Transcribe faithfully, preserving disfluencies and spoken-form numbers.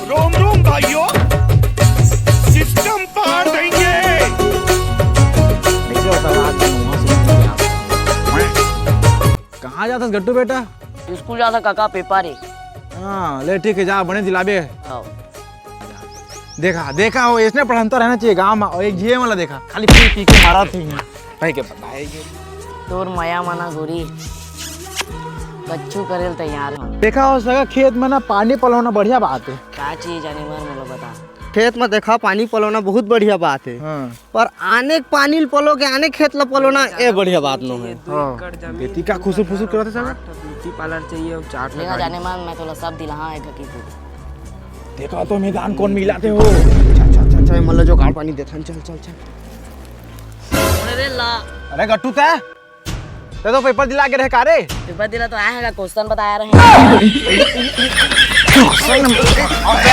रोम रोम भाइयों, सिस्टम पार देंगे। कहाँ जाथस गट्टू बेटा? स्कूल जाथंव काका, पेपर हे। हाँ, ले ठीक हे, जा बने दिलाबे। हाँ। देखा, देखा हो, इसने पढ़ंता रहना चाहिए गाँव में। अउ एक झिये मन ला देखा, खाली पी पी के मारथे। भाई के बताएंगे। तोर मया मना गोरी, कच्चू करे ल तैयार हंव। देखा हो सगा, खेत में ना पानी पलोना बढ़िया बात हे। का चीज जाने मन मोला बता। खेत में देखा पानी पलोना बहुत बढ़िया बात हे। हाँ। पर आने पानी ल पलो के आने खेत ल पलोना ए बढ़िया बात नो हे। हाँ। बेटी का खुसुर फुसुर करत हे सगा। ब्यूटी पार्लर चाहिए अउ चार ठो गाड़ी। जाने मन, मैं तोला सब दिलाहूं एक की। देखा तो मैदान कोन मिलाथे हो। अच्छा अच्छा अच्छा, मतलब जो गाड़ पानी देथन, चल चल चल। अरे ला। अरे गट्टू तैं, तैं तो पेपर दिला के रहे का रे? पेपर दिला तो आया है, क्वेश्चन बताया रहे। क्वेश्चन? अरे